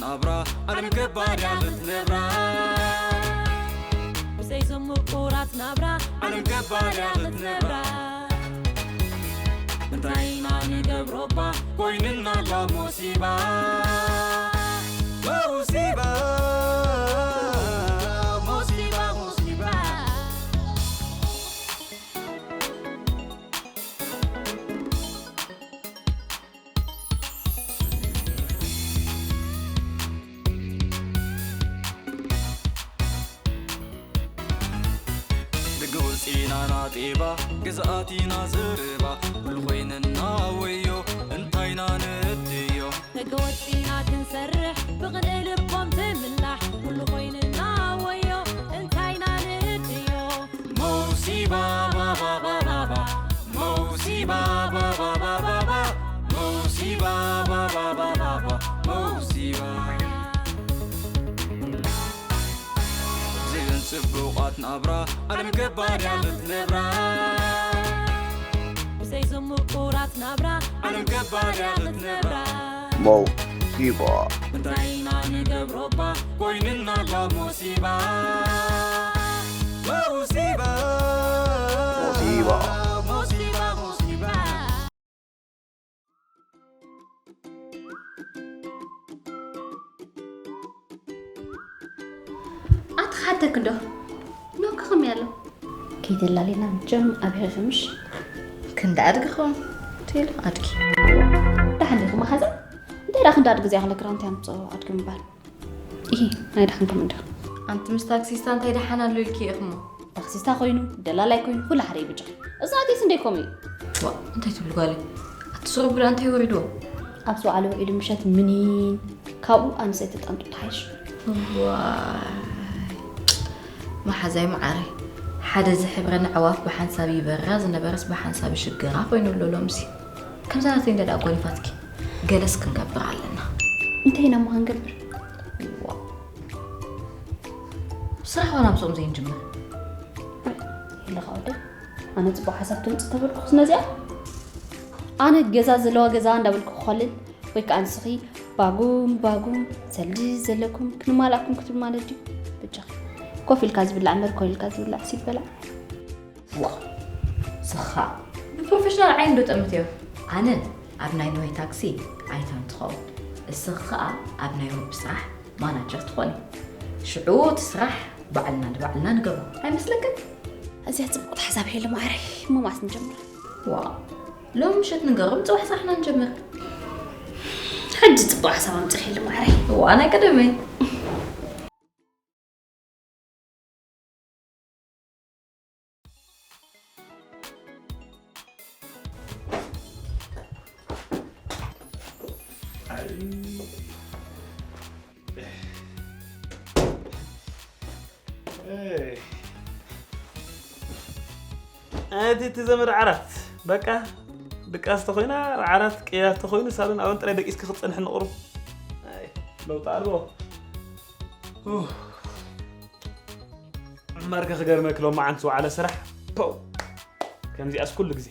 ናብራ ዓለም ገባር እያ ክትነብራ። ብዘይ ዘምቁራት ናብራ ዓለም ገባር እያ ክትነብራ። እንታይ ኢና ንገብሮ እባ ኮይንና ኣሎ ሞሲባ። ሞሲባ፣ ሞሲባ፣ ሞሲባ። ደገ ወፂና ናጤባ፣ ግዝኣት ኢና ዘረባ፣ ኩሉ ኮይንና ወዮ፣ እንታይና ንእድዮ። ደገ ወፂና ክንሰርሕ፣ ብቕንኢ ልቦም ትምላሕ፣ ኩሉ ኮይንና ወዮ፣ እንታይና ንእድዮ። ሞሲባ፣ ባባ፣ ባባ፣ ባ፣ ሞሲባ፣ ባባ፣ ባባ፣ ባ፣ ሞሲባ፣ ባባ፣ ባባ፣ ባ፣ ሞሲባ። ብዘይን ጽቡቓት ናብራ፣ ዓለም ገባር እያ ክትነብራ። ብዘይ ዘምቁራት ናብራ፣ ዓለም ገባር እያ ክትነብራ። ሞሲባ። እንታይ ኢና ንገብሮ እባ፣ ኮይንና ኣሎ ሞሲባ። ሞሲባ። ሞሲባ። ሞሲባ፣ ሞሲባ። ኣትሓተክ እንዶ ኖክኽም ያለው። ከይተላሌና መቸም ኣብኺ ምሽ። ክንዲ ኣድጊ ኸውን ትብል ኣድጊ። ደሓን ዲኹም ሓዛ? እንታይ ደኣ ክንዲ ኣድጊ እዚኣ ክለ ክራንት ያምጽኦ ኣድጊ ምባል? ኢሂ፣ ናይ ደሓንኩም እንዶ። ኣንቲ ምስ ታክሲስታ እንታይ ደሓን ኣሎ ኢልኪ ኢኽሞ? ታክሲስታ ኮይኑ፣ ደላላይ ኮይኑ፣ ኩሉ ሓደ እዩ ብጫ። እዛ ኣዴስ እንደ ኮሚ። ዋ፣ እንታይ ትብል ጓለይ? ኣቲ ስሩብ ብላ እንታይ ወሪድዎ? ኣብ ሰው ዓለ ውዒሉ ምሸት ምኒን፣ ካብኡ ኣንሰይቲ ጠንጡ ተሓይሽ። ዋይ፣ መሓዛይ መዓረይ። ሓደ ዝሕብረን ኣዕዋፍ ብሓንሳብ ይበራ ዝነበረስ ብሓንሳብ ይሽገራ ኮይኑ ኣሎ ሎምሲ። ከምዛ ናተይ እንደ ደኣ ጎኒፋትኪ፣ ገለስ ክንገብር ኣለና። እንታይ ኢና እሞ ክንገብር? ዋ። ስራሕ ዋላ ምስኦም ዘይንጅምር። የለኻ ወደይ፣ ኣነ ጽቡቕ ሓሳብ ትምጽእ ተበልኩ ነዚኣ። ኣነ ገዛ ዘለዋ ገዛ እንዳበልኩ ክኾልል፣ ወይ ከኣ ንስኺ ባጉም፣ ባጉም፣ ሰልዲ ዘለኩም ክንማላኩም ክትብል ማለት ድዩ? ብጃኺ። ኮፍ ኢልካ ዝብላዕ እምበር፣ ኮፍ ኢልካ ዝብላዕ ሲበላዕ። ዋ፣ ስኻ ብፕሮፌሽናል ዓይኒ ዶ ጠምትዮ? ኣነ ኣብ ናይ ኖሄ ታክሲ ኣይተን ትኸውን፣ እስኺ ኸኣ ኣብ ናይ ሮቢ ስራሕ ማናጀር ትኾኒ። ሽዑ እቲ ስራሕ ባዕልና ንባዕልና ንገብሮ ኣይመስለክን? እዚኣ ጽቡቕቲ ሓሳብ ሄሉ ማዕረይ፣ እሞ መዓስ ንጀምር? ዋ፣ ሎሚ ምሸት ንገሮም፣ ጽባሕ ስራሕና ንጀምር። ሕጂ ጽቡቕ ሓሳብ ኣምጺእኺ ሄሉ ማዕረይ። ዋ፣ ናይ ቀደመይ። ኣቲ እቲ ዘመድ ዓራት በቃ ድቃስ ተኾይና ዓራት ቅያር ተኾይኑ ሳሎን ኣብን ጥራይ ደቂስኪ ክትጸንሒ ንቕሩ። ኣይ፣ ለውጢ ኣልቦ። ኡፍ። ዕማርከ ክገርመክ ሎማዓንቲ ዝወዓለ ስራሕ፣ ፖው! ከምዚኣስ ኩሉ ግዜ።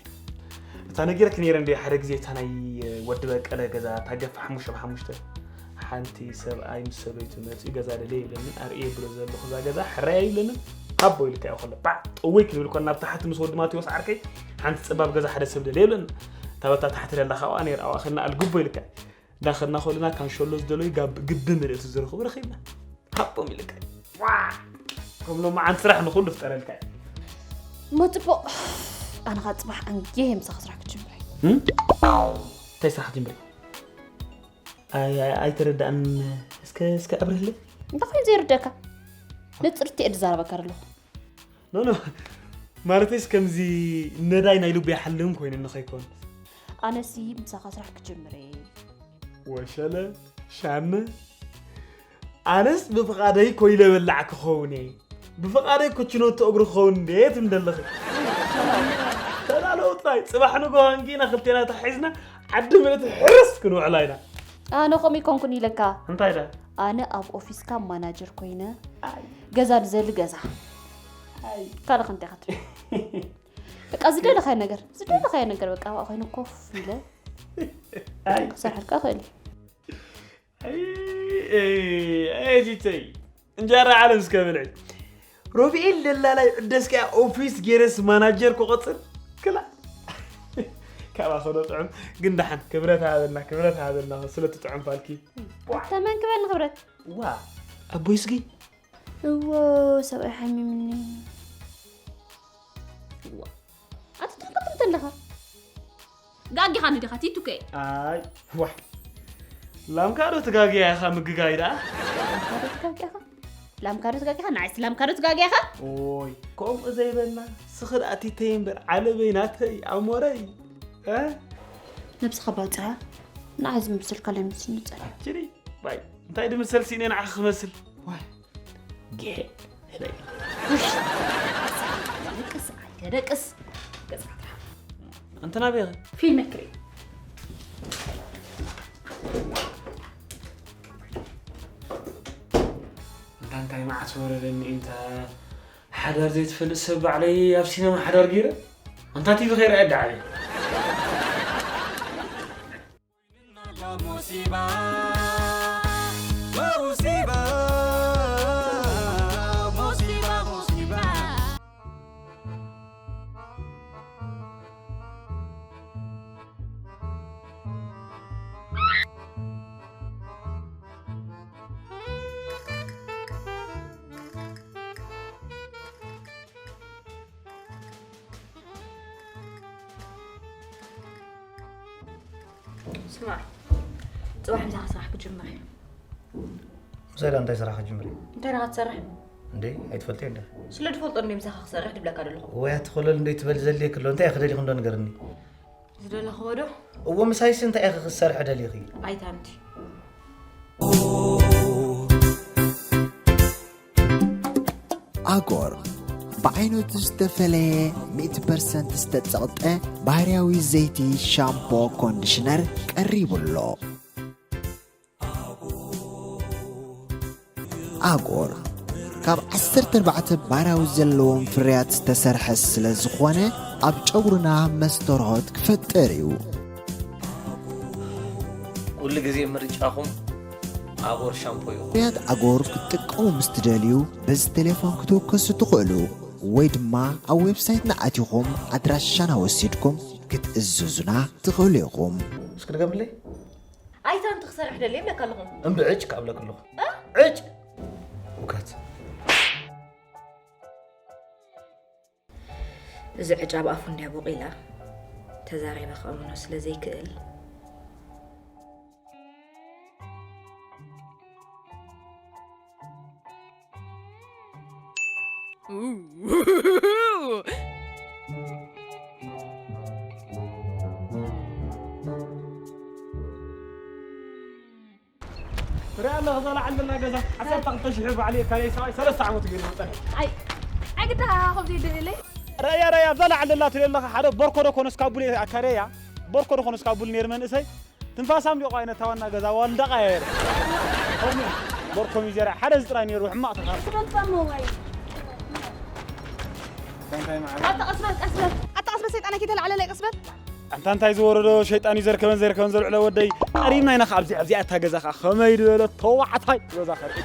እታ ነጊረክ ነይረ እንድየ ሓደ ግዜ እታ ናይ ወዲ በቀለ ገዛ እታ ገፋሕ ሓሙሽተ ብሓሙሽተ። ሓንቲ ሰብኣይ ምስ ሰበይቱ መጺኡ ገዛ ደልየ ይብለኒ፣ ኣርእየ ይብሎ ዘለኹ እዛ ገዛ ሕራይ ኣይብለንን። ሃቦ ኢልካ እዩ ከሎ፣ ባዕ! ጥውይ ክንብል ኮና ኣብ ታሕቲ ምስ ወዲ ማቴዎስ ዓርከይ ሓንቲ ጸባብ ገዛ ሓደ ሰብ ደልየ ይብለኒ። እታ በታ ታሕቲ ደላ ካብኣ ነይራ ኣብኣ ከና ኣልግቦ ኢልካ። እንዳኸድና ከለና ካንሸሎ ዝደለዩ ጋብ-፣ ግቢ ምልእቲ ዝረኽቡ ረኺብና። ሃቦም ኢልካ። ዋ! ከም ሎማዓንቲ ስራሕ ንኹሉ ፍጠረልካ። እሞ ጽቡቕ። ኣነ ኸኣ ጽባሕ ኣንጌ ምሳኻ ስራሕ ክጅምር እየ። እም? እንታይ ስራሕ ክትጅምሪ? ኣይ-፣ ኣይ-፣ ኣይተረዳእን። እስከ፣ እስከ ኣብርህለይ። እንታይ ኮይኑ ዘይርደካ? ንጽርቲ እየ ዝዛረበካ ዘለኹ። ኖ፣ ኖ። ማለተይስ ከምዚ ነዳይ ናይ ልቡ ይሓልም ኮይኑኒ ከይኮን። ኣነሲ ምሳኻ ስራሕ ክጅምር እየ። ወሸለ፣ ሻመ፣ ኣነስ ብፍቓደይ ኮይለ በላዕ ክኸውን እየ። ብፍቓደይ ኩችኖቶ እግሪ ክኸውን እንድየ ትብል ዘለኺ። ተዳለዉ ጥራይ፣ ጽባሕ ንግሆ ኣንጊና ክልቴና ተሓሒዝና ዓዲ ምእንቲ ሕርስ ክንውዕላ ኢና። ኣነ ከምኡ ይኮንኩን ኢለካ። እንታይ ዳ? ኣነ ኣብ ኦፊስካ ማናጀር ኮይነ፣ ኣይ። ገዛ ድዘሊ ገዛ። ኣይ። ካልእ ክንታይ ክትብል? በቃ ዝደለኻዮ ነገር፣ ዝደለኻዮ ነገር በቃ ኣብኣ ኮይኑ ኮፍ ኢለ ኣይ። ክሰርሐልካ እኽእል እየ። ኣይ፣ ኤይ፣ ኤይ፣ ጂተይ፣ እንጀራ ዓለም እስከ ብልዒ። ሮቢኤል ደላላይ ዕደስካ ኦፊስ ጌረስ ማናጀር ክቆጽር ክላ። ካባኸ ዶ ጥዑም። ግን ደሓን ክብረት ሃበልና፣ ክብረት ሃበልና ስለቲ ጥዑም ፋልኪ። ኣታ መን ክበል ንክብረት? ዋ፣ ኣቦይ ስጊ። እዎ፣ ሰብኣይ ሓሚምኒ። ዋ፣ ኣቲ ትሕቅጥምት ኣለኻ። ጋጊኻ ንዲኻ ቲቱከ? ኣይ፣ ዋሕ። ላምካ ዶ ትጋግያ ኢኻ ምግጋይ ደኣ? ላምካ ዶ ትጋግያ ኢኻ? ላምካ ዶ ትጋግያ ኢኻ? ንዓይስ ላምካ ዶ ትጋግያ ኢኻ? ኦይ፣ ከምኡ ዘይበልና፣ ስኽድ ኣቲተይ እምበር፣ ዓለበይ ናተይ፣ ኣሞረይ። እ? ነብስኻ ባጽዓ፣ ንዓይ ዝምስልካ ለምስኒ ጸላ። ኣችሪ፣ ባይ፣ እንታይ ድምሰል ሲኔ ንዓኺ ክመስል? ዋይ፣ ጌ፣ ህበይ። ውሽ፣ ደቅስ፣ ኣይተደቅስ። ገጽካ ትርሓቕ። ኣንተ ናበይ ኢኺ? ፊልም ክርኢ። ኣንታ እንታይ መዓት ወረደኒ፣ እንተ ሓዳር ዘይትፈልጥ ሰብ ባዕለይ ኣብ ሲነማ ሓዳር ገይረ? ኣንታ ቲቪ ከይረኣየ ደዓበየ። ስማዕ፣ ጽባሕ ምሳኻ ስራሕ ክጅምር እየ። ምሳይ ደኣ እንታይ ስራሕ ክጅምር እየ? እንታይ ደኣ ክትሰርሕ? እንዴ፣ ኣይትፈልጥዮ እንደ? ስለ ድፈልጦ እንደ ምሳኻ ክሰርሕ ድብለካ ደለኹ። ወይ ኣትኾለል እንደ ትበል ዘልየ ክሎ፣ እንታይ ኢኺ ደሊኹ እንዶ ንገርኒ? ዝደለኽዎ ዶ? እዎ፣ ምሳይሲ እንታይ ኢኺ ክትሰርሒ ደሊኺ? ኣይታንቲ። ኣጎር ብዓይነቱ ዝተፈለየ ሚእቲ ፐርሰንት ዝተጸቕጠ ባህርያዊ ዘይቲ ሻምፖ ኮንዲሽነር ቀሪቡ ኣሎ። ኣጎር ካብ ዓሰርተ ኣርባዕተ ባህርያዊ ዘለዎም ፍርያት ዝተሰርሐ ስለ ዝኾነ ኣብ ጨጉርና መስተርሆት ክፈጥር እዩ። ኩሉ ግዜ ምርጫኹም ኣጎር ሻምፖ እዩ። ፍርያት ኣጎር ክትጥቀሙ ምስ ትደልዩ በዚ ቴሌፎን ክትውከሱ ትኽእሉ ወይ ድማ ኣብ ዌብሳይትና ኣቲኹም ኣድራሻና ወሲድኩም ክትእዝዙና ትኽእሉ ኢኹም። እስኪ ድገምለይ። ኣይታ እንቲ ክሰርሕ ደልየ ይብለካ ኣለኹ። እምቢ ዕጭ ክኣብለክ ኣለኹ። እ? ዕጭ! ውከት። እዚ ዕጫ ኣብ ኣፉ እንድያ ቦቒላ፣ ተዛሪበ ከእምኖ ስለ ዘይክእል። ትሪኣ ኣለኺ፣ እዛ ላዕሊ ዘላ ገዛ ዓሰርተ ክልተ ሽሕ ባዕሉ የካርየ፣ ሰብኣይ ሰለስተ ዓመቱ ገይሩ ዝፀንሐ። ኣይ፣ ኣይ ግዳ ከምዚ ይደልየለይ። ረእያ፣ ረእያ፣ ኣብዛ ላዕሊ ዘላ ትሪኦ ኣለኻ፣ ሓደ ቦርኮ ዶ ኮነስ ካብ ቡል ኣካርየያ፣ ቦርኮ ዶ ኮነስ ካብ ቡል ነይሩ መንእሰይ፣ ትንፋሳም ዲቋ ኣይነታ ዋና ገዛ ዋልዳ ቀያየረ። ከምኡ፣ ቦርኮ ሚዜራ፣ ሓደ እዚ ጥራይ ነይሩ፣ ሕማቕ ተኻር። ስበል ጻማ ዋይ። እንታይ፣ እንታይ ማለት? ኣታ ቀስ በል፣ ቀስ በል። ኣታ ቀስ በል፣ ሰይጣን ኣኪ ተላዕለለይ፣ ቀስ በል። ኣንታ እንታይ ዝወረዶ ሸይጣን እዩ ዘርከበን ዘይርከበን ዘልዕሎ ወደይ። ቀሪብና ኢና ከ ኣብዚ፣ ኣብዚኣ እታ ገዛ ከ ከመይ ዝበለ ተባዕታይ ገዛ ከርኢ።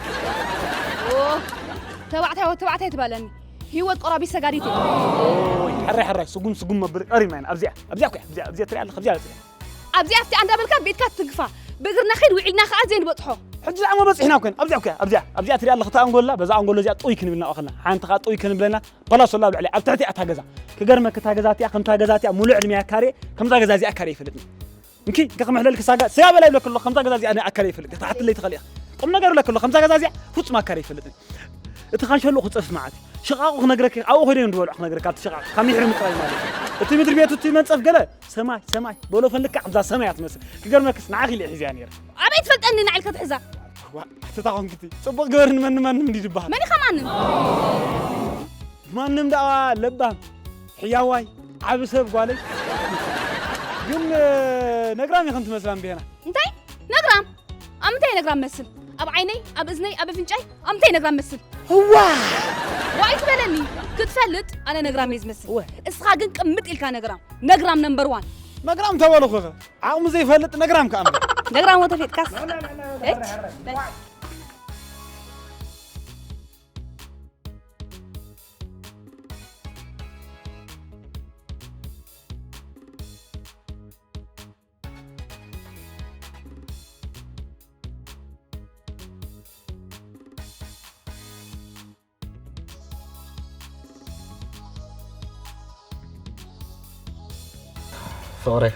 ኦ፣ ተባዕታይ ወ-፣ ተባዕታይ ትባለኒ። ህይወት ቆራቢ ሰጋዲት እየ። ኦይ፣ ሕራይ፣ ሕራይ፣ ስጉም፣ ስጉም መብል ቀሪብና ኢና። ኣብዚኣ፣ ኣብዚኣ እኮ እያ፣ ኣብዚኣ፣ ኣብዚኣ ትሪኣ ኣለኻ፣ ኣብዚኣ፣ ኣብዚኣ። ኣብዚኣ ኣብቲኣ እንዳበልካ ቤትካ ትግፋ። ብእግርና ኸይድ ውዒልና ከኣ ዘይንበጽሖ። ሕጂ ዛዕማ በጺሕና እኮ ኢና። ኣብዚኣ እኮ እያ፣ ኣብዚኣ፣ ኣብዚኣ ትሪኣ ኣለኻ፣ እታ ኣንጎላ፣ በዛ ኣንጎሎ እዚኣ ጥውይ ክንብልና እኮ ከለና። ሓንቲ ከኣ ጥውይ ክንብለና ፓላሶላ ኣብ ልዕሊኣ ኣብ ትሕቲ እታ ገዛ ክገርመኪ፣ እታ ገዛ እቲኣ ከምታ ገዛ እቲኣ ሙሉእ ዕድመ እያ ካሬ፣ ከምዛ ገዛ እዚኣ ካሬ ይፈልጥኒ። እንኪ፣ እንኪ ክምሕለልኪ ሳጋ፣ ስጋ በላ ይብለኪ ኣለኹ፣ ከምዛ ገዛ እዚኣ ኣነ ኣካሬ ይፈልጥ፣ ክትሓትለይ ትኽእል ኢኻ። ቁም ነገሩ ይብለኪ ኣለኹ፣ ከምዛ ገዛ እዚኣ ፍጹም ኣካሬ ይፈልጥኒ። እቲ ካንሸሎ ክጸፍ መዓት እዩ። ሽቓቑ ክነግረኪ፣ ኣብኡ ኮይነ እዮም ዝበልዑ ክነግረካ፣ ኣብቲ ሽቓቕ፣ ካብ ሚሕሪ ምጥራይ ማለት እዩ። እቲ ምድሪ ቤቱ፣ እቲ መንጸፍ ገለ፣ ሰማይ፣ ሰማይ፣ በሎ ፈልካ፣ ኣብዛ ሰማይ እያ ትመስል። ክገርመክስ፣ ንዓኺ ኢለ ሒዘያ ነይረ። ኣበይ ትፈልጠኒ ንዓ ኢልካ ትሕዛ? ዋ፣ ኣቲ እታ ኮንክቲ፣ ጽቡቕ ግበር ንመን ንማንም እንዲ ዝበሃል። መን ኢኻ ማንም? ማንም ደኣ ለባም፣ ሕያዋይ፣ ዓቢ ሰብ ጓለይ። ግን፣ ነግራም ኢኽን ትመስላ እምቤና። እንታይ? ነግራም? ኣብ ምንታይ ነግራም መስል? ኣብ ዓይነይ፣ ኣብ እዝነይ፣ ኣብ ኣፍንጫይ፣ ኣብ ምንታይ ነግራም መስል? እዋ! ዋይ ትበለኒ፣ ክትፈልጥ ኣነ ነግራም እየ ዝመስል። እወ። እስኻ ግን ቅምጥ ኢልካ ነግራም። ነግራም ነምበር ዋን። ነግራም ተበልኹ ኸ? ዓቕሚ ዘይፈልጥ ነግራም ከኣ እምበር። ነግራም ወተፌጥካስ? እች፣ በል። ፍቕረይ፣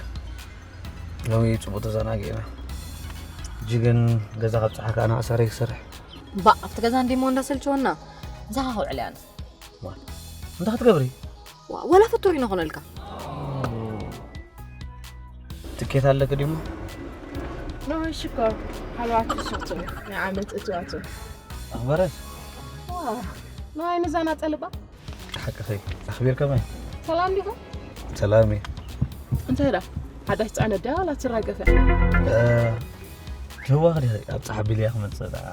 ሎሚ ጽቡቕ ተዘናጊዕና። ሕጂ ግን ገዛ ካብ ጸሓካ ኣነ ኣሳረይ ክሰርሕ። ባ ኣብቲ ገዛ እንዲሞ እንዳሰልቸወና። እዛ ኸ ክውዕል እያ ኣነ። ዋ፣ እንታይ ክትገብሪ? ዋ፣ ወላ ፍጡር ይነኾነልካ። ትኬት ኣለኪ ድዩ? ናይ ሽኮር ሓለዋት ትሸጡ ናይ ዓመት እትዋቱ። ኣኽበረስ? ዋ፣ ናይ ንዛና ጠልባ። ሓቅኺ፣ ኣኽቢር ከመይ? ሰላም ዲኹም? ሰላም እየ። እንታይ ዳ? ሓዳሽ ጻዕነት ድያ ዋላ ትራገፈ? እ፣ ጅህዋ ኸዲ ኣብጽሓ ቢልያ ክመጽእ ደኣ።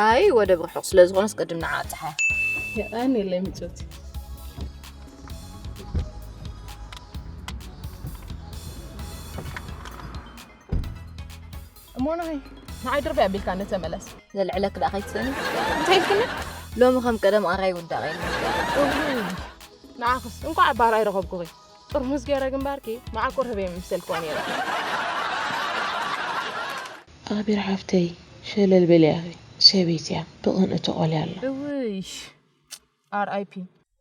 ኣይ፣ ወደብ ርሑቕ ስለ ዝኾነስ ቅድም ንዓ ኣብጽሓ። የቐን የለይ ምጭውቲ። እሞ ንኸይ ንዓይ ድርበይ ኣቢልካ ንተመለስ። ዘልዕለክ ደኣ ከይትስእኒ። እንታይ ኢልክኒ? ሎሚ ከም ቀደም ኣራይ ውዳቕ የለን። እውይ፣ ንዓኽስ እንኳዕ ባር ኣይረኸብኩኺ። ጥርሙዝ ገይረ ግንባርኪ መዓኮር ህበይ ምምሰልክዋ ነይረ። ኣኽቢር ሓፍተይ፣ ሸለል በሊ ኣኺ። ሰበይቲ እያ፣ ብቕንኢ ተቖልያ ኣላ። እውይ፣ ኣር ኣይ ፒ።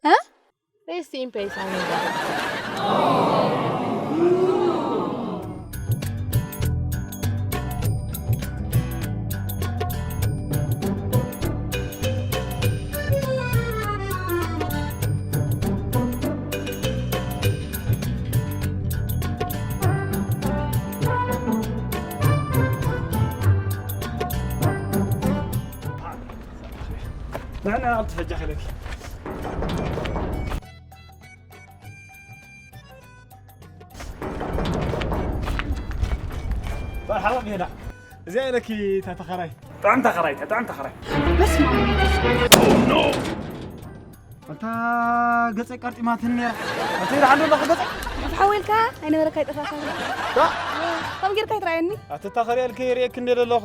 እ? Rest in peace ኣሜን። ንሕና ኣብቲ ሕጂ ክልክ መርሓባ ብሄና። እዚኣ ኢለኪ እታ ተኸራይ። ጥዕም ተኸራይ፣ ጥዕም ተኸራይ። በስመ ኣብ። ኣታ ገጸይ ቀርጢማትኒ ነይራ። ኣታ ይርሓሉ ኣለኹ ገጸይ። ሓወልካ ኣይነበረካ ይጠፋካ። ዳ? ከም ጌርካ ይትራየኒ። ኣቲ እታ ኸሪኤልኪ ርእየኪ እንደ ዘለኹ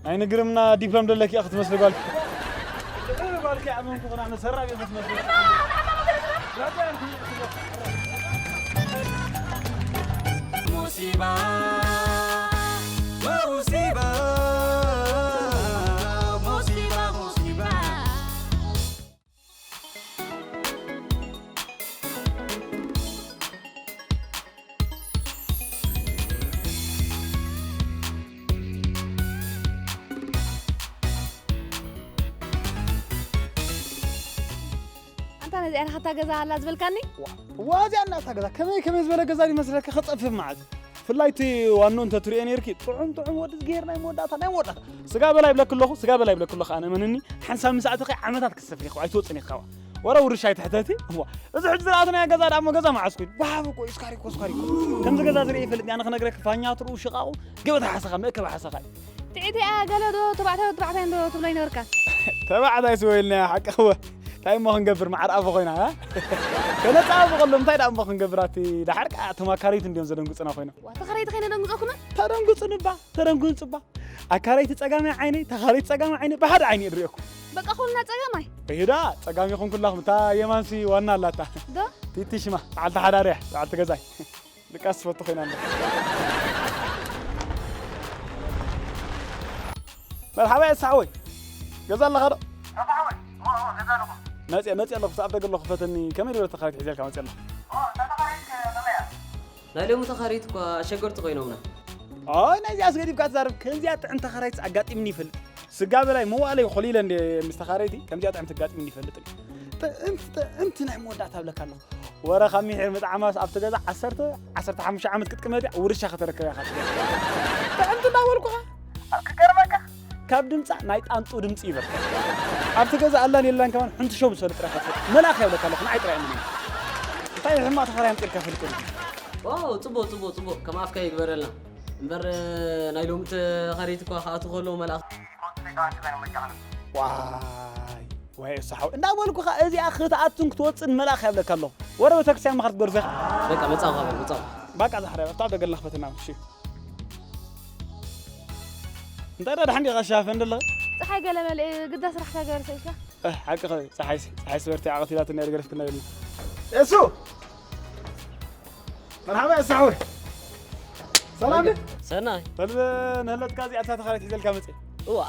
ናይ ንግርምና ዲፕሎም ደለኪ እያ ክትመስሊ ጓልኪ። ጓልኪ ኣመንኩ ኹና ኣነ ሰራብ እየ ክትመስሊ። ሙሲባ፣ ሙሲባ፣ ሙሲባ፣ ሙሲባ። ኣንታ ነዚኣ ኢኻ እታ ገዛ ኣላ ዝበልካኒ? ዋ፣ ዋ፣ እዚኣ እና እታ ገዛ ከመይ ከመይ ዝበለ ገዛ ይመስለካ? ክጸፍፍ መዓት። ብፍላይ እቲ ዋንኡ እንተትሪኦ ነይርኪ፣ ጥዑም ጥዑም ወዲ ዝገይር ናይ መወዳእታ፣ ናይ መወዳእታ። ስጋ በላ ይብለኪ ኣለኹ፣ ስጋ በላ ይብለኪ ኣለኹ። ኣነ መንኒ ሓንሳብ ምስ ኣተኺ ዓመታት ክትሰፍሪ ኢኺ፣ ኣይትወጽን ኢኺ ካብኣ። ወረ ውርሻ ኣይትሕተቲ። እዋ፣ እዚ ሕጂ ዝረኣትናዮ ገዛ ደኣ እሞ ገዛ መዓስ ኮይኑ? ዋሃብ እኮ እዩ፣ ስካሪ እኮ፣ ስካሪ እኮ። ከምዚ ገዛ ዝርኢ ይፈልጥ፣ ኣነ ክነግረኪ፣ ፋኛትሩ፣ ሽቓቑ፣ ገበታ ሓሰኻ፣ መእከቢ ሓሰኻ እዩ። ትዕቲ እያ፣ ገለ ዶ ተባዕታይ ወዲ ተባዕታይ እንዶ ትብሎ ይነበርካ? ተባዕታይ ስወይልና ሓቂ እወ። እንታይ እሞ ክንገብር፣ መዓር ኣቦ ኮይና፣ እ? ከነጻብቕ ኣሎ፣ እንታይ ደኣ እሞ ክንገብር፣ ኣቲ ደሓር ከኣ እቶም ኣካረይቲ እንድዮም ዘደንግጹና ኮይኖም። ዋ፣ ተኸረይቲ ከይነደንግጾኩምን? ተደንግጹንባ፣ ተደንግጹባ። ኣካረይቲ ጸጋማይ ዓይነይ፣ ተኻረይቲ ጸጋማይ ዓይነይ፣ ብሓደ ዓይኒ እየ ድርእየኩም። በቃ ኩልና ጸጋማይ? እሂዳ፣ ጸጋም ይኹን ኩላኹም፣ እታ የማንሲ ዋና ኣላታ። ዶ? ቲቲ ሽማ፣ በዓልቲ ሓዳር እያ፣ በዓልቲ ገዛይ። ድቃስ ትፈቱ ኮይና ኣላ። መርሓባ የሳሕወይ። ገዛ ኣለኻ ዶ? መጽየ፣ መጽየ ኣለኹ፣ ኣብ ደገ ኣለኹ፣ ፈተኒ። ከመይ ዝበለ ተኻሪት ሒዘልካ መጽየ ኣለኹ? ናይ ሎሚ ተኻሪት እኳ ኣሸገርቲ ኮይኖምና። ኣይ፣ ናይዚኣስ ገዲፍካ ትዛረብ። ከምዚኣ ጥዕም ተኻራይትስ ኣጋጢምኒ ይፈልጥ። ስጋ በላይ መዋእለይ ኮሊለ እንደ ምስ ተኻረይቲ ከምዚኣ ጥዕምቲ ኣጋጢምኒ ይፈልጥን። ጥዕምቲ፣ ጥዕምቲ ናይ መወዳእታ እብለካ ኣለኹ። ወረ ካብ ሚሒር ምጥዓማስ ኣብቲ ገዛ ዓሰርተ፣ ዓሰርተ ሓሙሽተ ዓመት ክትቅመጥ እያ፣ ውርሻ ከተረክብ እያ ካብ ገዛ። ጥዕምቲ እንዳበልኩኻ። ኣብ ክገርመካ። ካብ ድምጻ ናይ ጣንጡ ድምጺ ይበልጽ። ኣብቲ ገዛ ኣላን የላን ከማን ሕንቲ ሸው ምስ በለ ጥራይ ከትፈልጥ። መልኣኽ እያ እብለካ ኣለኹ፣ ንዓይ ጥራይ እምኒ። እንታይ ሕማቕ ተኻራይ ኣምጺእልካ ፈልጥ? ዋው፣ ጽቡቕ፣ ጽቡቕ፣ ጽቡቕ። ከም ኣፍካ ይግበረልና። እምበር፣ ናይ ሎሚ ተኻሪት እኳ ክኣቱ ከሎ መልኣኽ። ዋይ፣ ዋይ፣ እሳ ሓው-፣ እንዳበልኩኻ እዚኣ ክትኣቱን ክትወጽእን መልኣኽ እያ እብለካ ኣለኹ። ወረ ቤተክርስትያን ምኻድ ክትገርዞ ኢኻ። በቃ፣ መጻኹ፣ በቃ፣ መጻኹ። በቃ፣ ዛሕራ፣ ኣብታ ደገልና ክፈትና፣ እሺ። እንታይ ደኣ ደሓን ዲኻ ሻፈ እንደለኻ? ጸሓይ ገለ መልእ፣ ግዳ ስራሕካ ገርሰ ኢልካ? እ፣ ሓቂ ኸ፣ ጸሓይሲ፣ ጸሓይሲ በርቲዓ ቀቲላትና፣ ገረፍክና ይብልና። እሱ! መርሓባ፣ እሱ ሓወይ። ሰላም ዲኻ? ሰናይ። በል፣ ንህለትካ እዚኣ እታ ተኻሪት ሒዘልካ መጽእ። እዋ።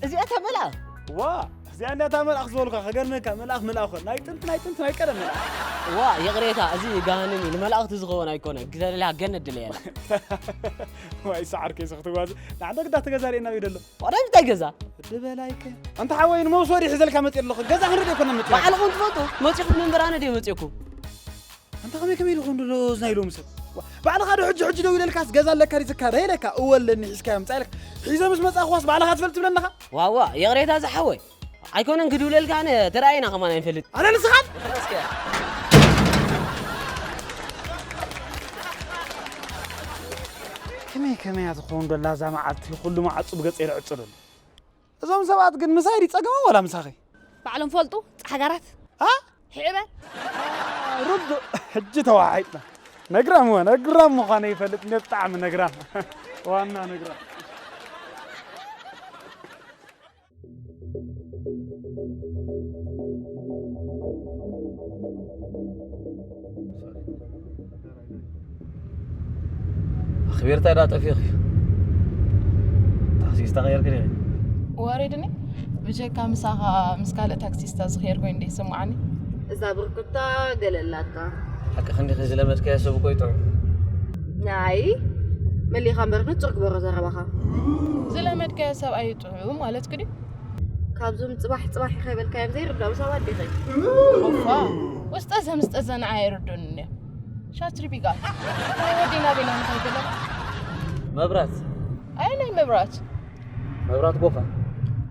እዚኣ ተበላ? ዋ፣ እዚኣ እንዲያ እታ መልኣኽ ዝበልኳ፣ ከገርመካ፣ መልኣኽ መልኣኽ ኮን። ናይ ጥንቲ፣ ናይ ጥንቲ፣ ናይ ቀደም መልኣኽ። ዋ፣ ይቕሬታ፣ እዚ ገሃነም እዩ። ንመላእኽቲ ዝኸውን ኣይኮነን። ግደለላ፣ ገነት ድለየላ። ዋይ፣ ሰዓር ከይሰ ክትጓዝ። ንዓንተ ግዳ ተገዛርየ ናበይ ደሎ? ዋላ እንታይ ገዛ? ድበላይከ። ኣንታ ሓወይ፣ ንመውሰዲ ሒዘልካ መጽእ ኣለኹ። ገዛ ክንርኢ ኣይኮነን መጽእ። ባዕልኹም ትፈቱ። መጺኹም ምንበር ኣነ ድየ መጺእኩም? ኣንታ ከመይ ከመይ ኢሉ ክኾን ደሎ እዚ ናይ ሎሚ ሰብ? ዋ፣ ባዕልኻ ዶ ሕጂ ሕጂ ደው ኢለልካስ ገዛ ኣለካ ሪዝካ ዶ ኢለካ? እወ ኣለኒ ሒዝካዮ ምጻእ ኢለካ። ሒዘ ምስ መጻእኩዋስ ባዕልኻ ትፈልጥ ትብለኒ ኢኻ? ዋዋ፣ ይቕሬታ ዝሓወይ። ኣይኮነን ክድውለልካ ኣነ ተራእየና ከማን ኣይንፈልጥ። ኣነ ንስኻን? እስከ። ከመይ ከመይ እያ ትኸውን ደላ እዛ መዓልቲ? ኩሉ መዓጹ ብገጸይ ይዕጹ ደሎ። እዞም ሰባት ግን ምሳይ ድዩ ጸገሞም ወላ ምሳኺ? ባዕሎም ፈልጡ፣ ጻሕጋራት። አ? ሒዕበ። ርዱእ፣ ሕጂ ተዋሓሒጥና። ነግራም እወ፣ ነግራም ምዃነ ይፈልጥ፣ እንደ ብጣዕሚ ነግራም። ዋና ነግራም። ኣኽቢርታ ዳ ጠፊኺ? ታክሲስታ ቀየርክ ዲኺ? ወሪድኒ። ብጀካ ምሳኻ ምስ ካልእ ታክሲስታ ዝኸየድ ኮይኑ እንደ ይስምዓኒ። እዛ ብርኩታ ገለ ኣላታ። ሓቂ ክንዲኺ ዝለመድካዮ ሰብ እኮ ይጥዑም። ናይ መሊኻ እምበር ንጹር ግበሮ ዘረባኻ። ዝለመድካዮ ሰብኣይ ይጥዑም ማለትኪ ድዩ? ካብዞም ጽባሕ ጽባሕ ኢኻ ይበልካዮም ዘይርዳኡ ሰባት ዲኺ? ኦፋ፣ ውስጠ ዘምስጠ ዘንዓ ኣይርዱን እኒኦም። ሻትሪ ቢጋ። ናይ ወዲ ናበይ ኢና ንኸይድ ዘለና? መብራት። ኣየናይ መብራት? መብራት ጎፋ።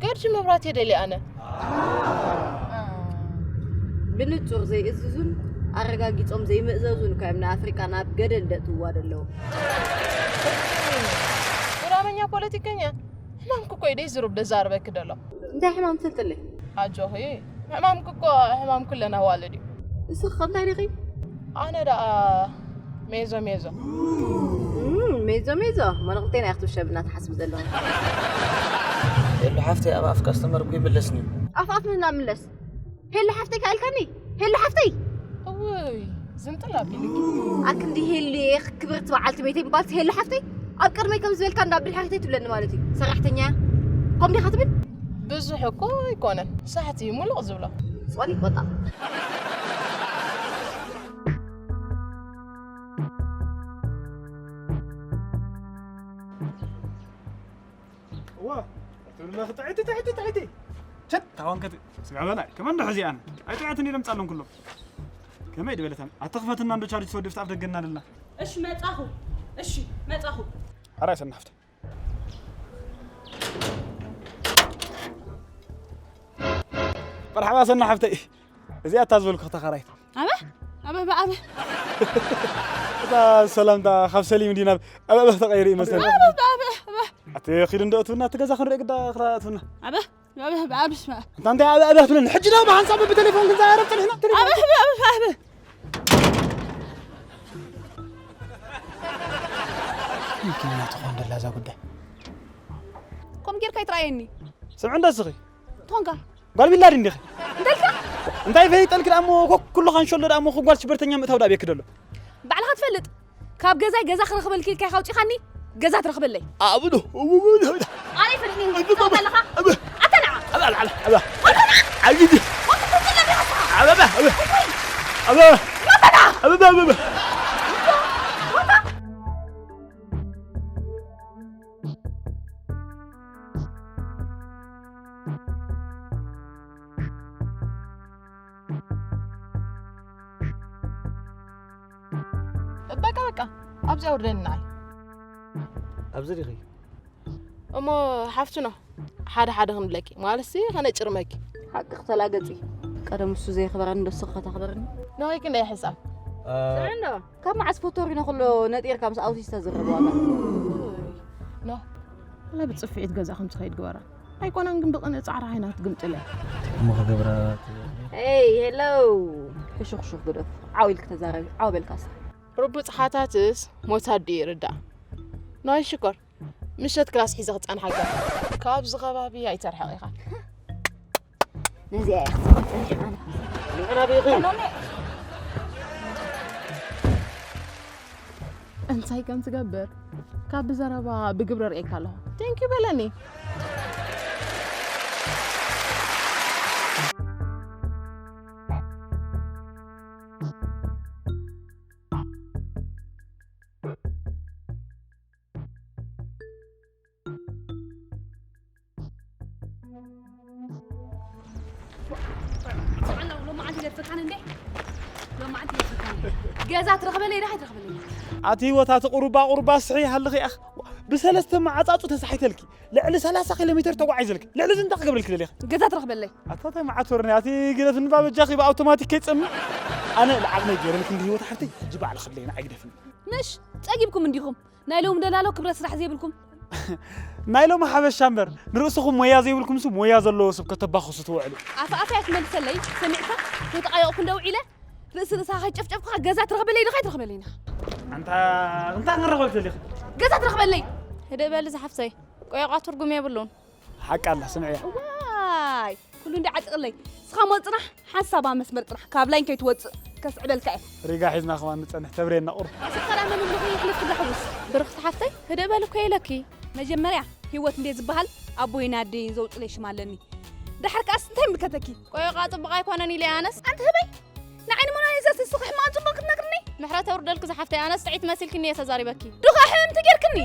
ገርጂ መብራት እየ ደልየ ኣነ። ብንጹር ዘይእዝዙን ኣረጋጊጾም ዘይምእዘዙን እኳ እዮም ንኣፍሪቃ ናብ ገደል ደእትውዋ ደለዉ። ጉራመኛ ፖለቲከኛ። ሕማምኪ እኮ እዩ ደይ ዝሩብ ደዛርበኪ ደሎ። እንታይ ሕማም ትፈልጥለይ? ኣጆኺ፣ ሕማምኪ እኮ ሕማም ኩለን ኣዋልድ እዩ። ንስኺ ከ እንታይ ዲኺ? ኣነ ደኣ ሜዞ ሜዞ። እም፣ ሜዞ ሜዞ፣ መለቕልቴና ኢኺ ክትውሸብና ትሓስቢ ዘለኺ። ሄሉ ሓፍተይ፣ ኣብ ኣፍካ ኣስተመርኩ ይምለስኒ። ኣፍ ኣፍ ምህና ምለስ። ሄሉ ሓፍተይ ከ ኣልካኒ? ሄሉ ሓፍተይ! እውይ፣ ዝንጥል ኣቢልኪ። ኣክንዲ ሄሉየ ክብርቲ በዓልቲ ቤተይ ምባልሲ ሄሉ ሓፍተይ? ኣብ ቅድመይ ከም ዝበልካ እንዳ ብድሓ ከይትብለኒ ማለት እዩ። ሰራሕተኛ እያ። ከምኡ ዲኻ ትብል? ብዙሕ እኮ ኣይኮነን። ሳሕቲ እዩ ሙሉቕ ዝብሎ። ጾኒ ቆጣ። እዋ፣ ትብልና ክትዕቲ፣ ትዕቲ፣ ትዕቲ። ቸት፣ ታዋንከት ስጋ በላይ። ከመን ዶ ሕዚ ኣነ? ኣይጥዕትን ኢሎም ጻሎም ኩሎም። ከመይ ድበለታን? ኣተኽፈትና እንዶ ቻርጅ ተወዲፍታ ኣፍ ደገና ኣለና። እሺ፣ መጻኹ። እሺ፣ መጻኹ። ኣራይ ሰናፍተ። መርሓባ ሰናሓፍተይ። እዚኣ እታ ዝበልኩ ተኻራይት። ኣበ? ኣበ፣ ኣበ፣ ኣበ። እታ ሰላምታ ካብ ሰሊም ድዩ ናብ ኣበ፣ ኣበ ተቐይሩ ይመስለኒ። ኣበ፣ ኣበ፣ ኣበ፣ ኣበ። ኣቲ ኺዱ እንዶ እትውና፣ እቲ ገዛ ክንርኢ ግዳ ክራ እትውና። ኣበ፣ ኣበ፣ ኣበ፣ ኣበ፣ ስማ። እንታ እንታይ ኣበ፣ ኣበ ትብለኒ? ሕጂ ደኣ ብሓንሳብ ብቴሌፎን ክንዘራረብ ጸኒሕና። ቴሌፎን። ኣበ፣ ኣበ፣ ኣበ፣ ኣበ። ይኪና ትኾን ደላ እዛ ጉዳይ። ከምኡ ጌርካ ይትረኣየኒ። ስምዒ እንዳ እስኺ። ትኾንካ። ጓል ቢላዲ እንዲኺ። እንተልካ? እንታይ ፈይጠልኪ ደኣ እሞ፣ ኮ-፣ ኩሉ ኻንሸሎ ደኣ እሞ፣ ጓል ሽበርተኛ ምእታው ደኣ ቤኪ ደሎ። ባዕልኻ ትፈልጥ። ካብ ገዛይ ገዛ ክረኽበልኪ ኢልካ ኢኻ ኣውጺኻኒ፣ ገዛ ትረኽበለይ። ኣቡዶ። ኣበይ ፈሊጥኒ? ትፈልጥ ኣለኻ? ኣበ። ኣታ ንዓ። ኣበ፣ ኣበ፣ ኣበ፣ ኣበ። ኣታ ንዓ። ኣበ። ወንድ ትፈልጥ ኣለኻ? ኣበ፣ ኣበ፣ ኣበ። ኣበ። ኣታ ንዓ። ኣበ፣ ኣበ፣ ኣበ። ወንድ በቃ፣ በቃ፣ ኣብዚ ኣውርደኒ ንዓይ። ኣብዚ ዲኺ? እሞ ሓፍቲ ኖ፣ ሓደ ሓደ ክንብለኪ፣ ማለትሲ ከነጭርመኪ። ሓቂ ክተላገጺ። ቀደም እሱ ዘየኽበረኒ ዶ እስኺ ከተኽብርኒ? ንዋይ ክንደይ ሕሳብ? እ፣ ስምዒ እንዶ፣ ካብ መዓስ ፎቶ ሪኖ ከሎ ነጢርካ ምስ ኣውቲስታ ዝረብ ዋጋ? ኖ። ወላ ብጽፍዒት ገዛ ከም ትኸይድ ግበራ። ኣይኮነን ግን ብቕንኢ ጻዕሪ ዓይና ትግምጥለ። እሞ ክገብራ። ኤይ፣ ሄሎ። ሕሹኽሹኽ ግደፍ። ዓው ኢልክ ተዛረቢ። ዓው በልካስ። ርቡጽ ሓታትስ ሞት ኣዲኡ ይርዳእ። ንዋይ ሽኮር፣ ምሸት ክላስ ሒዘ ክጸንሓካ። ካብዚ ከባቢ ኣይተርሕቕ ኢኻ። ነዚኣ እያ ክትጽንሕ ኣነ። ንሕና ቤት። እንታይ ከም ትገብር ካብ ብዘረባ ብግብሪ ርእየካ ኣለኹ። ቴንኪዩ በለኒ። ፈካን እንዴ? ሎማዓንቲ ፈካን። ገዛ ትረኽበለይ ዳሓይ ትረኽበለይ። ኣቲ ህይወት ኣቲ ቁሩባ ቁሩባ ስሒ ሃልኺ ኣኽ። ብሰለስተ መዓጻጹ ተሳሒተልኪ። ልዕሊ ሰላሳ ኪሎ ሜትር ተጓዒዘልኪ። ልዕሊ እዚ እንታይ ክገብረልኪ ደሊኺ? ገዛ ትረኽበለይ። ኣታ ታይ መዓት ወርኒ ኣቲ ግደፍኒ ባበጃኺ ብኣውቶማቲክ ከይጸምእ። ኣነ ልዓቕመይ ገይረልኪ እንዲ ህይወት ሓፍተይ ሕጂ ባዕሊ ክፍለየና ኣይግደፍኒ። ምሽ ጸጊብኩም እንዲኹም። ናይ ሎም ደላሎ ክብረት ስራሕ ዘይብልኩም። ናይ ሎም ሓበሻ እምበር ንርእስኹም ሞያ ዘይብልኩምስ ሞያ ዘለዎ ሰብ ከተባኽሱ ትውዕሉ። ኣፍ ኣፍ እያ ትመልሰለይ ሰሚዕካ ከይተቓየቕኩ እንደ ውዒለ ርእሲ ርእሳ ከይጨፍጨፍኩኻ ገዛ ትረኽበለይ ዶ ከይትረኽበለይ ኢና? ኣንታ እንታይ ክንረኽበል ተሊኹ? ገዛ ትረኽበለይ። ህደእ በሊ ዝሓፍተይ ቆየቋ ትርጉም የብሉን። ሓቃ ኣላ ስምዕያ። ዋይ ኩሉ እንዲ ዓጢቕለይ እስኻ ሞ ጽናሕ ሓንሳባ መስመር ጽናሕ ካብ ላይን ከይትወጽእ ከስዕበልካ እየ። ሪጋ ሒዝና ከማን ንጸንሕ ተብሬና ቁር። ኣስኻላ መን እምልኹ ይሕልፍ ክዳሕውስ። ብርኽቲ ሓፍተይ ህደእ በል እኮ ኢለኪ። መጀመርያ ህይወት እንዴ ዝበሃል ኣቦይን ኣደይን ዘውፅለይ ሽም ኣለኒ። ዳሕር ከኣስ እንታይ ምልከተኪ? ቆይቓ ጽቡቕ ኣይኮነን ኢለ ኣነስ። ኣንቲ ህበይ ንዓይኒ ሞናሊዛ ስስኺ ሕማቕ ጽቡቕ ክትነግርኒ? ምሕረት የውርደልኪ ዝሓፍተይ ኣነስ ጥዒት መሲልክኒ እየ ተዛሪበኪ። ዱኻ ሕምምቲ ጌርክኒ።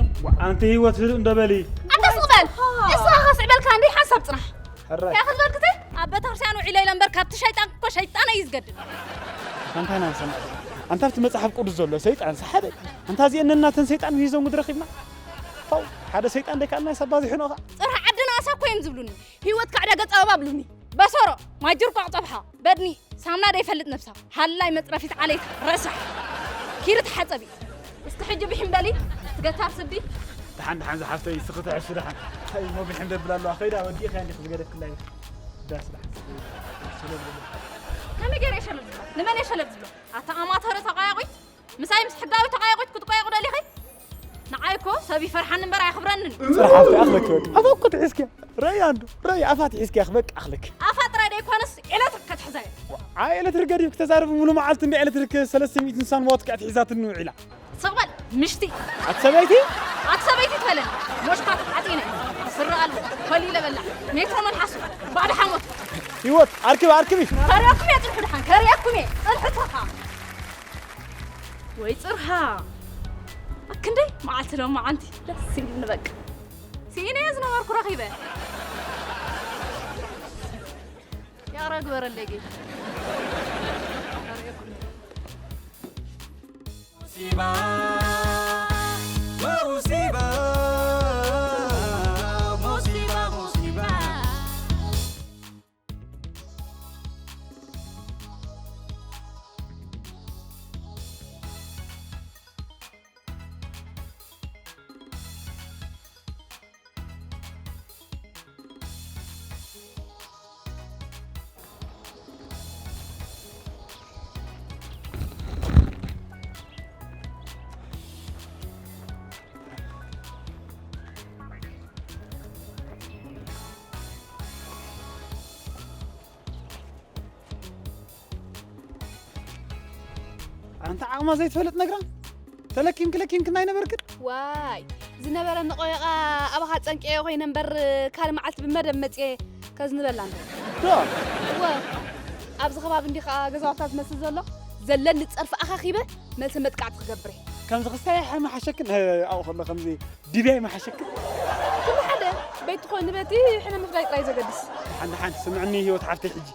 ኣንቲ ህይወት ህድእ እንዶ በሊ። ኣንታ ስቕ በል። እስኻ ከስዕበልካ እንዲ ሓንሳብ ጽናሕ። ሕራይ። እንታይ ክትበልክቲ? ኣብ ቤተክርስትያን ውዒለ ኢለ እምበር ካብቲ ሸይጣን እኮ ሸይጣን እዩ ዝገድል። ኣንታ ናይ ሰማዕ። ኣንታ ኣብቲ መጽሓፍ ቅዱስ ዘሎ ሰይጣን ሰሓደ። ኣንታ እዚአን ነናተን ሰይጣን ሂዞም ምድረኺብና። ፋው ሓደ ሰይጣን ደይካልና ሰብ ባዚሑ ነኻ። ጽርሒ ዓድና ኣሳ እኮ እዮም ዝብሉኒ። ህይወት ካዕዳ ገጽ ኣበባ ብሉኒ። በሰሮ ማጅር ቋቕ ጸብሓ በድኒ ሳምና ደይፈልጥ ነብሳ ሃላይ መጽረፊት ዓለይታ ረሳሕ ኪሪ ተሓጸቢ። እስኪ ሕጂ ብሒም በሊ ትገታር ስዲ። ደሓን ደሓን ዝሓፍተይ እስኺ ትሕሱ ደሓን። እንታይ እሞ ብሒም ደብላ ኣለዋ ከይዳ ወዲእኻ እንዲኽ ዝገደፍክላ እዩ። ዳስ ደሓን። ከመይ ገይረ የሸለብ ዝብሎ? ንመን የሸለብ ዝብሎ? ኣታ ኣማተረ ተቓያቑት ምሳይ ምስ ሕጋዊ ተቓያቑት ክትቆየቑ ደሊኺ? ንዓይ እኮ ሰብ ይፈርሓኒ እምበር ኣየኽብረንን። ጽርሓፍቲ ኣኽለኪ በቃ። ኣፋ እኮ ትሒዝኪያ። ረይ ኣንዱ፣ ረይ ኣፋ ትሒዝኪያ በቃ ኣኽለኪ። ኣፋ ጥራይ ደይኮነስ ዒለት ከትሕዛዮ። ኣይ ኤሌክትሪክ ገዲፍ ክተዛርብ ሙሉ መዓልቲ እንደ ኤሌክትሪክ ሰለስተ ሚእቲ ንሳን ዋት ከኣ ትሒዛትኒ ውዒላ። ስቕ በል ምሽቲ። ኣቲ ሰበይቲ? ኣቲ ሰበይቲ ትበለኒ። ሞሽካ ተዓጢነ። ስረ ኣልቦ። ኮሊለ በላ። ሜትሮ መልሓሱ። ባዕዲ ሓሞት። ህይወት፣ ኣርክቢ፣ ኣርክቢ። ከርያኩም እየ ጽንሑ ድሓን። ከርያኩም እየ። ጽንሑ ተኻ። ወይ ጽርሃ። ኣክንደይ መዓልቲ ሎም መዓንቲ ደስ ይብልኒ በቃ። ስኢነ እየ ዝነበርኩ ረኺበ። ያረ ግበረለይ ጌታ። ሙሲባ፣ ሙሲባ፣ ሙሲባ፣ ሙሲባ። ኣንታ ዓቕማ ዘይትፈልጥ ነግራ። ተለኪምኪ ለኪምኪ ናይ ነበርክን? ዋይ ዝነበረ ንቆየቓ ኣባኻ ጸንቀዮ ኮይነ እምበር ካልእ መዓልቲ ብመደብ መጽየ ከዝንበላ እንዶ። ዶ? እወ ኣብዚ ከባቢ እንዲ ኸዓ ገዛውታ ዝመስል ዘሎ ዘለኒ ጸርፊ ኣኻኺበ መልሲ መጥቃዕቲ ክገብር እየ። ከምዚ ክስታይ ሓመሓሸክን ኣብኡ ከሎ ከምዚ ዲብያ ይመሓሸክን። ኩሉ ሓደ በይቲ ኮይኑ በቲ ሕነ ምፍዳይ ጥራይ ዘገድስ። ሓንቲ ሓንቲ ስምዕኒ ህይወት ሓፍተይ ሕጂ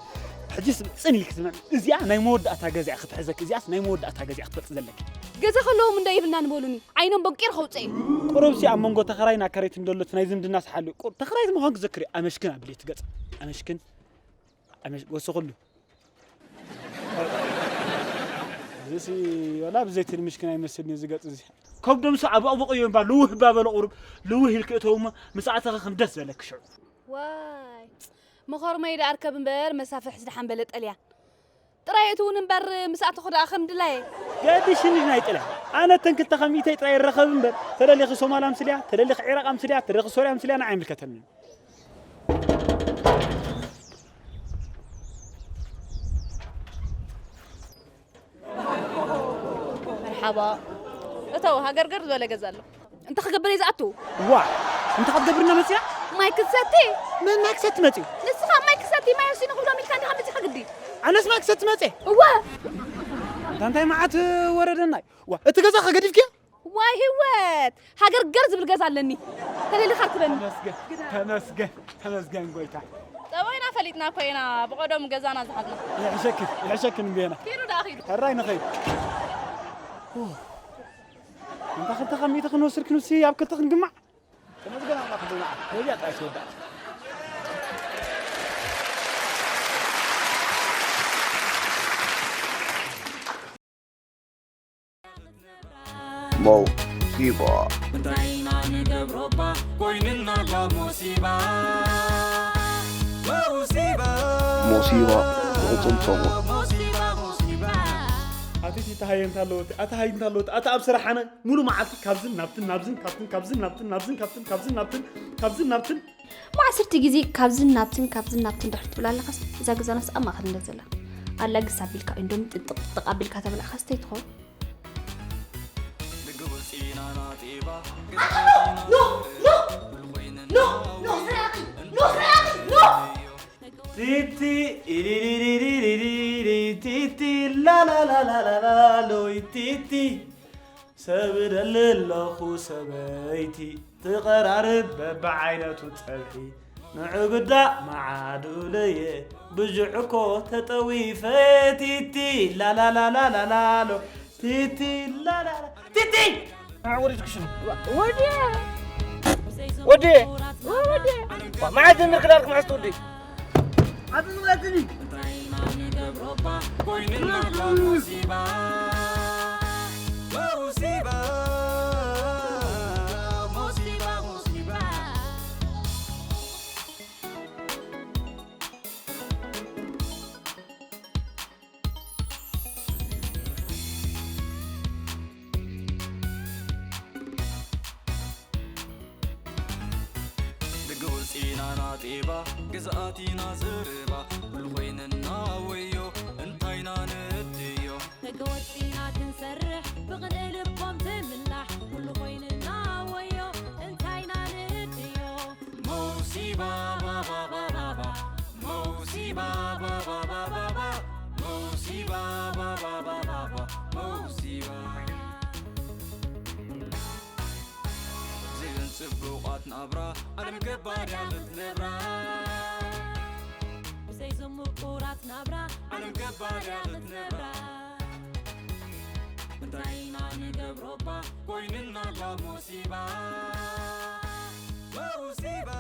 ሕጂ ስም- ጽን ኢልክ ስምዕኒ እዚኣ ናይ መወዳእታ ገዚኣ ክትሕዘክ እዚኣስ ናይ መወዳእታ ገዚኣ ክትፈልጥ ዘለክ። ገዛ ከለዎም እንዳ ይብልና ንበሉኒ ዓይኖም በቂር ከውፅእ እዩ። ቁሩብ ሲ ኣብ መንጎ ተኸራይን ኣከረይትን ዘሎ እቲ ናይ ዝምድና ሰሓሉ ቁር ተኸራይት ምዃን ክዘክር እዩ ኣመሽክን ኣብ ድሌት ገጽ ኣመሽክን ኣመሽ ወስኹሉ እዚ ሲ ወላ ብዘይ ትንምሽክን ኣይመስልን እዩ ዝገጽ እዚ ከብዶም ሲ ኣብ ኣቦቆ እዮም ባ ልውህ ባበለ ቁሩብ ልውህ ኢልክ እተውሞ ምስ ኣተኸ ከም ደስ ዘለክ ሽዑ ዋይ መኸርመይ ደኣ ኣርከብ እምበር መሳፍሕ ዝደሓን በለ ጠልያን ጥራይ እትውን እምበር ምስ ኣተኹ ደኣ ከም ድላየ ገዲሽኒ ናይ ጥልያን ኣነ እተን ክልተ ከሚተይ ጥራይ ይረኸብ እምበር ተደሊኺ ሶማል ኣምስልያ ተደሊኺ ዒራቕ ኣምስልያ ተደሊኺ ሶርያ ኣምስልያ ንዓይ ኣይምልከተንን መርሓባ እተው ሃገርገር ዝበለ ገዛ ኣሎ እንተ ክገብር እየ ዝኣቱ ዋ እንታይ ክትገብርና መፅያ ማይ ክትሰቲ መን ማይ ክሰቲ መፅዩ ንስኻ ማይ ክሰቲ ማይ ወሲኑ ክብሎም ኢልካ እንዲኻ መፂኻ ግዲ ኣነስ ማይ ክሰቲ መፅየ እወ እንታይ እንታይ መዓት ወረደናይ ዋ እቲ ገዛ ከገዲፍክያ ዋይ ህይወት ሃገርገር ዝብል ገዛ ኣለኒ ተደሊኻ ርክበኒ ተመስገን ተመስገን ተመስገን ጎይታ ጠባይና ፈሊጥና እኮ ኢና ብቐደሙ ገዛና ዝሓዝና። ይሕሸክን፣ ይሕሸክን እምቤና። ኪዱ ደኣ ኪዱ። ሕራይ ንኸይድ። ኦ፣ እንታ ክልተ ካብ ሚእቲ ክንወስድ ክንሲ ኣብ ክልተ ክንግማዕ። ተመስገን ኣምላኽ ብመዓት። ነዚኣ ጥራይ ትወዳእ። ሞሲባ። እንታይ ኢና ንገብሮ እባ ኮይንና እባ ሞሲባ። ሞሲባ። ሞሲባ ዝቕጽል ሰሙን። ሞሲባ ሞሲባ። ኣቲ ተሃየ እንታለወት ኣቲ ሃይ እንታለወት ኣቲ ኣብ ስራሕ ኣነ ሙሉ መዓልቲ ካብዝን ናብትን ናብዝን ካብትን ካብዝን ናብትን ናብዝን ካብትን ካብዝን ናብትን ካብዝን ናብትን እሞ ዓሰርተ ግዜ ካብዝን ናብትን ካብዝን ናብትን ድሕር ትብል ኣለኻስ እዛ ገዛናስ ኣብ ማእኸል እንደ ዘላ ኣላ ግስ ኣቢልካ እንዶም ጥጥቕ ጥጥቕ ኣቢልካ ተብላዕኻስ እንታይ ትኸውን? ንግብፂ ኢና ናጢባ ኖ ኖ ኖ ኖ ሰራቂ ኖ ሰራቂ ኖ ቲቲ ኢሊሊሊሊሊሊሊ ቲቲ ላላላላላሎይ ቲቲ ሰብ ደሊ ኣለኹ ሰበይቲ ትቐራርብ በብዓይነቱ ጸብሒ ንዕጉዳ መዓዱለየ ብዥዕ እኮ ተጠዊፈ ቲቲ ላላላላላሎ ቲቲ ላላላ ቲቲ ወዲት ክሽኑ ወዲ ወዲ መዓት ጀሚር ክዳርክ መዓስ ትወዲ እንታይ ኢና ንገብሮ እባ ኮይንና እባ ሞሲባ ሞሲባ ሞሲባ ሞሲባ ደገ ወፂና ናጤባ ግዝኣቲና ዘረባ ኩሉ ኮይንና ወዮ እንታይና ንእድዮ ደገ ወፂና ክንሰርሕ ብቕንእ ልቦም ትምላሕ ኩሉ ኮይንና ወዮ እንታይና ንእድዮ መውሲባ ባባባባባ መውሲባ ባባባባባ መውሲባ ባባባባባ መውሲባ ብዘይዘን ጽቡቓት ናብራ ዓለም ገባር እያ ክትነብራ ብዘይዘን ምቁራት ናብራ ዓለም ገባር እያ ክትነብራ እንታይ ኢና ንገብሮ እባ ኮይንና እባ ሞሲባ መውሲባ